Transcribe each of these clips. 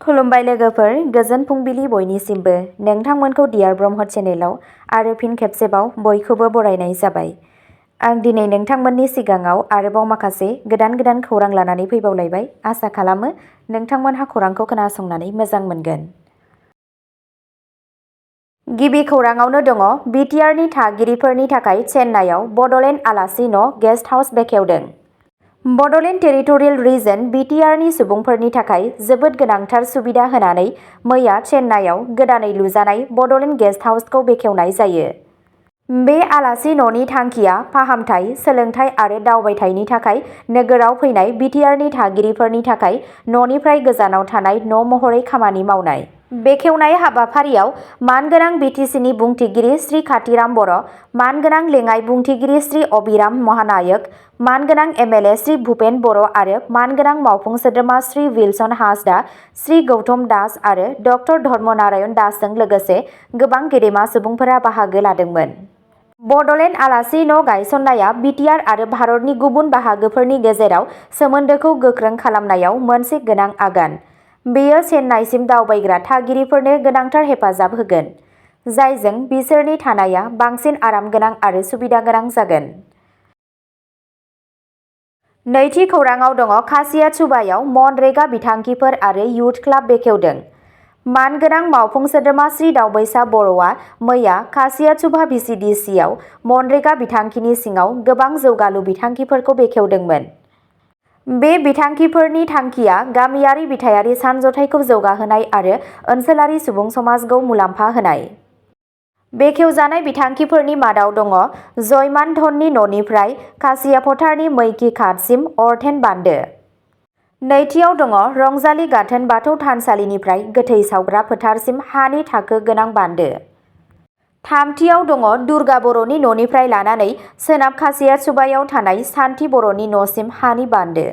खुलुमबाय लोगोफोर, गोजोन फुंबिलि बयनिसिमबो। नोंथांमोनखौ डियार ब्रह्म चेनेलाव आरो फिन खेबसेबाव बयखौबो बरायनाय जाबाय। आं दिनै नोंथांमोननि सिगाङाव आरोबाव माखासे गोदान खौरां लानानै फैबावलायबाय। आसा खालामो नोंथांमोनहा खौरांखौ खोनासंनानै मोजां मोनगोन। गिबि खौराङावनो दङ बिटिआरनि थागिरिफोरनि थाखाय चेन्नाइआव बड'लेण्ड आलासि न' गेस्ट हाउस बेखेवदों। बड'लेण्ड टेरिटरियेल रिजन बिटिआरनि सुबुंफोरनि थाखाय जोबोद गोनांथार सुबिदा होनानै मैया चेन्नाइआव गोदानै लुजानाय बड'लेण्ड गेस्ट हाउसखौ बेखेवनाय जायो। बे आलासि न'नि थांखिया फाहामथाय, सोलोंथाय आरो दावबायथायनि थाखाय नोगोराव फैनाय बिटिआरनि थागिरिफोरनि थाखाय न'निफ्राय गोजानाव थानाय न' महरै खामानि मावनाय। बेखेवनाय हाबाफारियाव मानगोनां बिटिसिनि बुंथिगिरि श्री खाथिराम बर', मानगोनां लेङाइ बुंथिगिरि श्री अबिराम महानायक, मानगोनां एमएलए श्री भुपेन बर' आरो मानगोनां मावफुं सोद्रोमा श्री विल्सन हांसदा, श्री गौतम दास आरो डक्टर धर्म नारायण दासजों लोगोसे गोबां गेदेमा सुबुंफोरा बाहागो लादोंमोन। बड'लेण्ड आलासि न' गायसननाया बिटिआर आरो भारतनि गुबुन बाहागोफोरनि गेजेराव सोमोन्दोखौ गोख्रों खालामनायाव मोनसे गोनां आगान। बेयो चेन्नाइसिम दावबायग्रा थागिरिफोरनो गोनांथार हेफाजाब होगोन, जायजों बिसोरनि थानाया बांसिन आरामगोनां आरो सुबिदागोनां जागोन। नैथि खौराङाव दङ खासियाचुबायाव मनरेगा बिथांखिफोर आरो युथ क्लाब बेखेवदों। मानगोनां मावफुं सोद्रोमा श्री दावबायसा बर'आ मैया खासियाचुबा भिसिडिसिआव मनरेगा बिथांखिनि सिङाव गोबां जौगालु बिथांखिफोरखौ बेखेवदोंमोन। बे बिथांखिफोरनि थांखिया गामियारि बिथायारि सानज'थायखौ जौगाहोनाय आरो ओनसोलारि सुबुं समाजखौ मुलाम्फा होनाय। बेखेवजानाय बिथांखिफोरनि मादाव दङ जयमान धननि न'निफ्राय खासियाफोथारनि मैखि घाटसिम अरथेन बान्दो। नैथियाव दङ रंजाली गाथोन बाथौ थानसालिनिफ्राय गोथै सावग्रा फोथारसिम हानि थाखो गोनां बान्दो। थामथियाव दङ दुर्गा बर'नि न'निफ्राय लानानै सोनाब खासियाचुबायाव थानाय सान्थि बर'नि न'सिम हानि बान्दो।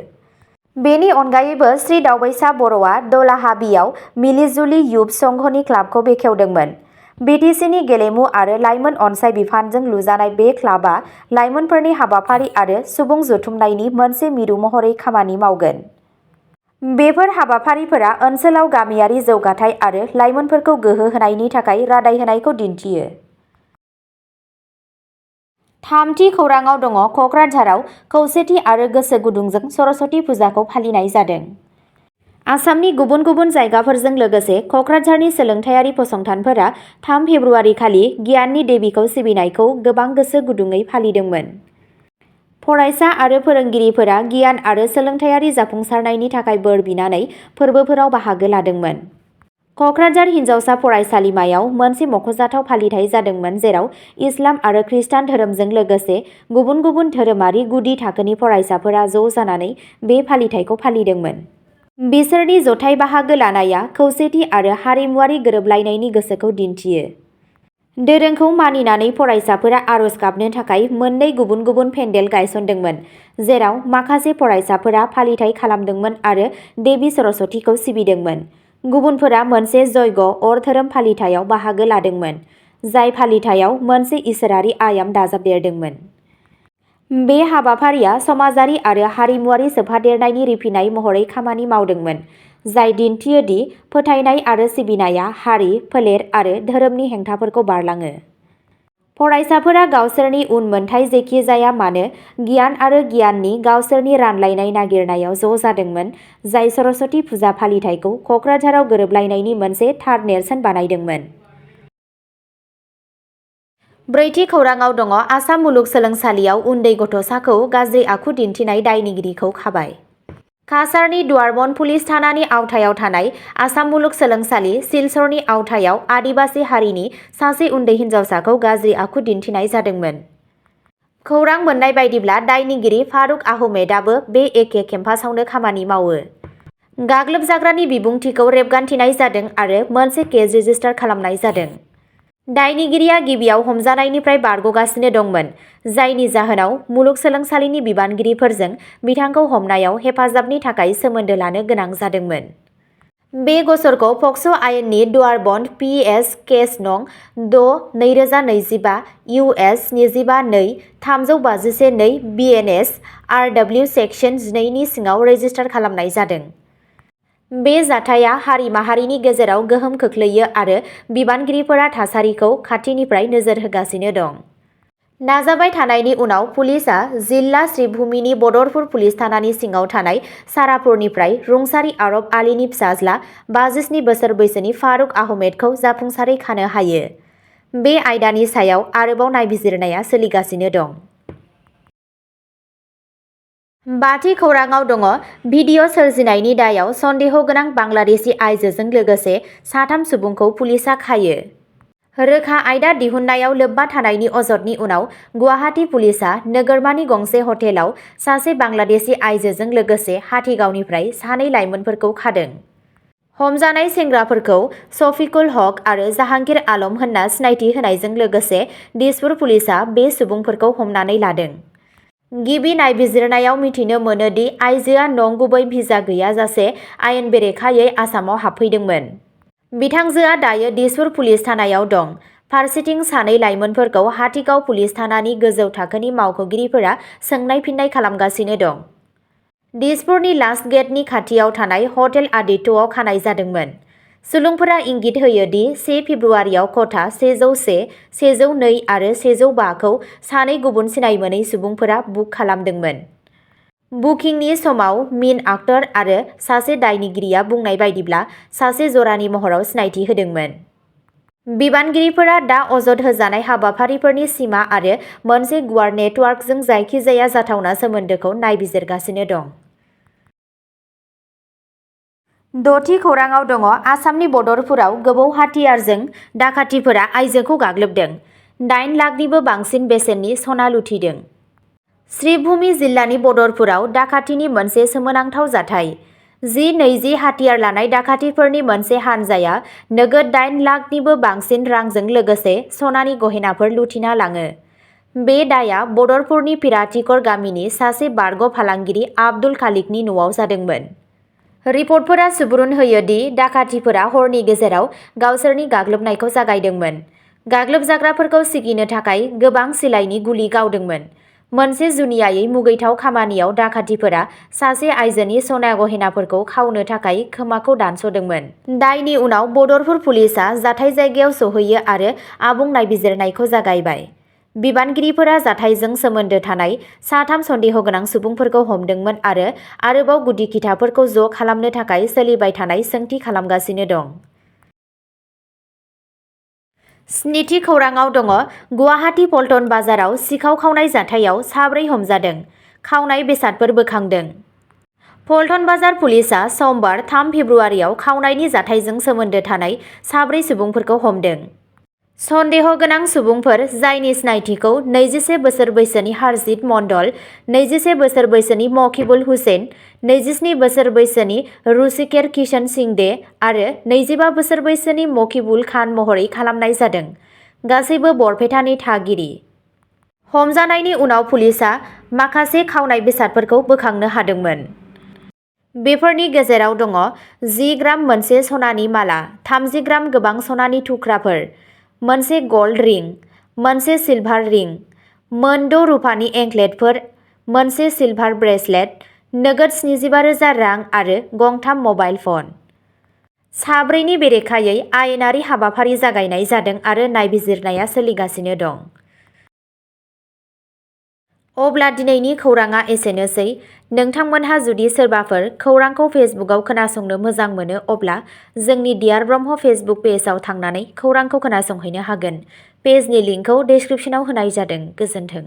बेनि अनगायैबो श्री दावबायसा बर'आ दलाहाबियाव मिलिजुलि युथ संघनि क्लाबखौ बेखेवदोंमोन। बिटिसिनि गेलेमु आरो लाइमोन अनसाय बिफानजों लुजानाय बे क्लाबआ लाइमोनफोरनि हाबाफारि आरो सुबुं जथुमनायनि मोनसे मिरु महरै खामानि मावगोन। बेफोर हाबाफारिफोरा ओनसोलाव गामियारि जौगाथाय आरो लाइमोनफोरखौ गोहो होनायनि थाखाय रादाय होनायखौ दिन्थियो। थामथि खौराङाव दङ क'क्राझाराव खौसेथि आरो गोसो गुदुंजों सरस्वती फुजाखौ फालिनाय जादों। आसामनि गुबुन जायगाफोरजों लोगोसे क'क्राझारनि सोलोंथायारि फसंथानफोरा 3 फेब्रुआरि खालि गियाननि देबीखौ सिबिनायखौ गोबां गोसो गुदुङै फालिदोंमोन। फरायसा आरो फोरोंगिरिफोरा गियान आरो सोलोंथायारि जाफुंसारनायनि थाखाय बोर बिनानै फोरबोफोराव बाहागो लादोंमोन। क'क्राझार हिनजावसा फरायसालिमायाव मोनसे मख'जाथाव फालिथाय जादोंमोन जेराव इस्लाम आरो खृष्टान धोरोमजों लोगोसे गुबुन धोरोमारि गुदि थाखोनि फरायसाफोरा ज' जानानै बे फालिथायखौ फालिदोंमोन। बिसोरनि जथाय बाहागो लानाया खौसेथि आरो हारिमुआरि गोरोबलायनायनि गोसोखौ दिन्थियो। दोरोंखौ मानिनानै फरायसाफोरा आरज गाबनो थाखाय 2 गुबुन पेन्डेल गायसनदोंमोन, जेराव माखासे फरायसाफोरा फालिथाय खालामदोंमोन आरो देबी सरस्वतीखौ सिबिदोंमोन। गुबुनफोरा मोनसे जयग' अर धोरोम फालिथायाव बाहागो लादोंमोन, जाय फालिथायाव मोनसे इसोरारि आयाम दाजाबदेरदोंमोन। बे हाबाफारिया समाजारि आरो हारिमुआरि सोफादेरनायनि रिफिनाय महरै खामानि मावदोंमोन, जाय दिन्थियो दि फोथायनाय आरो सिबिनाया हारि, फोलेर आरो धोरोमनि हेंथाफोरखौ बारलाङो। फरायसाफोरा गावसोरनि उनमोनथाय जेखि जाया मानो गियान आरो गियाननि गावसोरनि रानलायनाय नागिरनायाव ज' जादोंमोन, जाय सरस्वती फुजा फालिथायखौ क'क्राझाराव गोरोबलायनायनि मोनसे थार नेरसोन बानायदोंमोन। ब्रैथि खौराङाव दङ आसाम मुलुगसोलोंसालियाव उन्दै गथ'साखौ गाज्रि आखु दिन्थिनाय दायनिगिरिखौ खाबाय। काछारनि दुवारबन पुलिस थानानि आवथायाव थानाय आसाम मुलुगसोलोंसालि सिलचरनि आवथायाव आदिबासि हारिनि सासे उन्दै हिनजावसाखौ गाज्रि आखु दिन्थिनाय जादोंमोन। खौरां मोननाय बायदिब्ला दायनिगिरि फारुक आहमेदाबो बे एखे केम्पासावनो खामानि मावो। गाग्लोबजाग्रानि बिबुंथिखौ रेबगान्थिनाय जादों आरो मोनसे केस रेजिस्टार खालामनाय जादों। दायनिगिरिया गिबियाव हमजानायनिफ्राय बारग'गासिनो दंमोन, जायनि जाहोनाव मुलुगसोलोंसालिनि बिबानगिरिफोरजों बिथांखौ हमनायाव हेफाजाबनि थाखाय सोमोन्दो लानो गोनां जादोंमोन। बे गसरखौ पक्स' आयेननि दुवारबन्द पि.एस. केस नं. 6/2025 इउ.एस. 25-2 351-2 बि.एन.एस. आर.डब्लिउ. सेक्सन 12 नि सिङाव रेजिस्टार खालामनाय जादों। बे जाथाया हारि माहारिनि गेजेराव गोहोम खोख्लैयो आरो बिबानगिरिफोरा थासारिखौ खाथिनिफ्राय नोजोर होगासिनो दं। नाजाबाय थानायनि उनाव पुलिसआ जिल्ला श्रीभूमिनि बदरपुर पुलिस थानानि सिङाव थानाय सारापुरनिफ्राय रुंसारि आरब आलीनि फिसाज्ला 57 बोसोर बैसोनि फारुक आहमेदखौ जाफुंसारै खानो हायो। बे आयदानि सायाव आरोबाव नायबिजिरनाया सोलिगासिनो दं। बाथि खौराङाव दङ भिडिअ सोरजिनायनि दायाव सन्देह गोनां बांलादेशी आइजोजों लोगोसे 3 सुबुंखौ पुलिसआ खायो। रोखा आयदा दिहुननायाव लोब्बा थानायनि अजदनि उनाव गुवाहाटी पुलिसआ नोगोरमानि गंसे हटेलाव सासे बांलादेशी आइजोजों लोगोसे हाथिगावनिफ्राय 2 लाइमोनफोरखौ खादों। हमजानाय सेंग्राफोरखौ शफिकुल हक आरो जाहांगीर आलम होनना सिनायथि होनायजों लोगोसे दिसपुर पुलिसआ बे सुबुंफोरखौ हमनानै लादों। गिबि नायबिजिरनायाव मिथिनो मोनो दि आइजोआ नंगुबै भिजा गैयाजासे आयेन बेरेखायै आसामाव हाबफैदोंमोन। बिथांजोआ दायो दिसपुर पुलिस थानायाव दं। फारसेथिं 2 लाइमोनफोरखौ हाथिगाव पुलिस थानानि गोजौ थाखोनि मावख'गिरिफोरा सोंनाय फिन्नाय खालामगासिनो दं। दिसपुरनि लास्ट गेटनि खाथियाव थानाय हटेल आदित्यआव खानाय जादोंमोन। सुलुंफोरा इंगित होयो दि 1 फेब्रुआरियाव खथा 101, 102 आरो 105 खौ 2 गुबुन सिनाय मोनै सुबुंफोरा बुक खालामदोंमोन। बुकिंनि समाव मिन आक्टर आरो सासे दायनिगिरिया बुंनाय बायदिब्ला सासे जरानि महराव सिनायथि होदोंमोन। बिबानगिरिफोरा दा अजद होजानाय हाबाफारिफोरनि सिमा आरो मोनसे गुवार नेटवार्कजों जायखिजाया जाथावना सोमोन्दोखौ नायबिजिरगासिनो दं। 6थि खौराङाव दङ आसामनि बदरपुराव गोबौ हाथियारजों डाकातिफोरा आइजोखौ गाग्लोबदों। 8 लाखनिबो बांसिन बेसेननि सना लुथिदों। श्रीभूमि जिल्लानि बदरपुराव डाकातिनि मोनसे सोमोनांथाव जाथाय। 10-20 हाथियार लानाय डाकातिफोरनि मोनसे हानजाया नोगोद 8 लाखनिबो बांसिन रांजों लोगोसे सनानि गहेनाफोर लुथिना लाङो। बे दायआ बदरपुरनि पिरातिकर गामिनि सासे बारग' फालांगिरि आब्दुल खालिकनि न'आव जादोंमोन। रिपर्टफोरा सुबुरुन होयो दि डाकातिफोरा हरनि गेजेराव गावसोरनि गाग्लोबनायखौ जागायदोंमोन। गाग्लोबजाग्राफोरखौ सिगिनो थाखाय गोबां सिलाइनि गुलि गावदोंमोन। मोनसे जुनियायै मुगैथाव खामानियाव डाकातिफोरा सासे आइजोनि सना गहेनाफोरखौ खावनो थाखाय खोमाखौ दानस'दोंमोन। दायनि उनाव बदरपुर पुलिसआ जाथाय जायगायाव सौहैयो आरो आबुं नायबिजिरनायखौ जागायबाय। बिबानगिरिफोरा जाथायजों सोमोन्दो थानाय 3 सन्देह गोनां सुबुंफोरखौ हमदोंमोन आरो आरोबाव गुदि खिथाफोरखौ ज' खालामनो थाखाय सोलिबाय थानाय सोंथि खालामगासिनो दं। 7थि खौराङाव दङ गुवाहाटी पल्टन बाजाराव सिखाव खावनाय जाथायाव 4 हमजादों। खावनाय बेसादफोर बोखांदों। पल्टन बाजार पुलिसआ समबार 3 फेब्रुआरियाव खावनायनि जाथायजों सोमोन्दो थानाय 4 सुबुंफोरखौ हमदों। सन्देह गोनां सुबुंफोर जायनि सिनायथिखौ 21 बोसोर बैसोनि हरजित मण्डल, 21 बोसोर बैसोनि मकिबुल हुसैन, 27 बोसोर बैसोनि रुचिकेर किशन सिंह दे आरो 25 बोसोर बैसोनि मकिबुल खान महरै खालामनाय जादों। गासैबो बरपेटानि थागिरि। हमजानायनि उनाव पुलिसआ माखासे खावनाय बेसादफोरखौ बोखांनो हादोंमोन। बेफोरनि गेजेराव दङ 10 ग्राम मोनसे सनानि माला, 30 ग्राम गोबां सनानि थुख्राफोर, मोनसे गल्ड रिं, मोनसे सिलभार रिं, मोन6 रुफानि एंक्लेटफोर, मोनसे सिलभार ब्रेसलेट, नोगोद 75,000 रां आरो गंथाम मबाइल फन। 4नि बेरेखायै आयेनारि हाबाफारि जागायनाय जादों आरो नायबिजिरनाया सोलिगासिनो दं। अब्ला दिनैनि खौराङा एसेनोसै। नोंथांमोनहा जुदि सोरबाफोर खौरांखौ फेसबुकआव खोनासंनो मोजां मोनो अब्ला जोंनि डियार ब्रह्म फेसबुक पेजआव थांनानै खौरांखौ खोनासंहैनो हागोन। पेजनि लिंकखौ डेस्क्रिप्शनाव होनाय जादों। गोजोन्थों।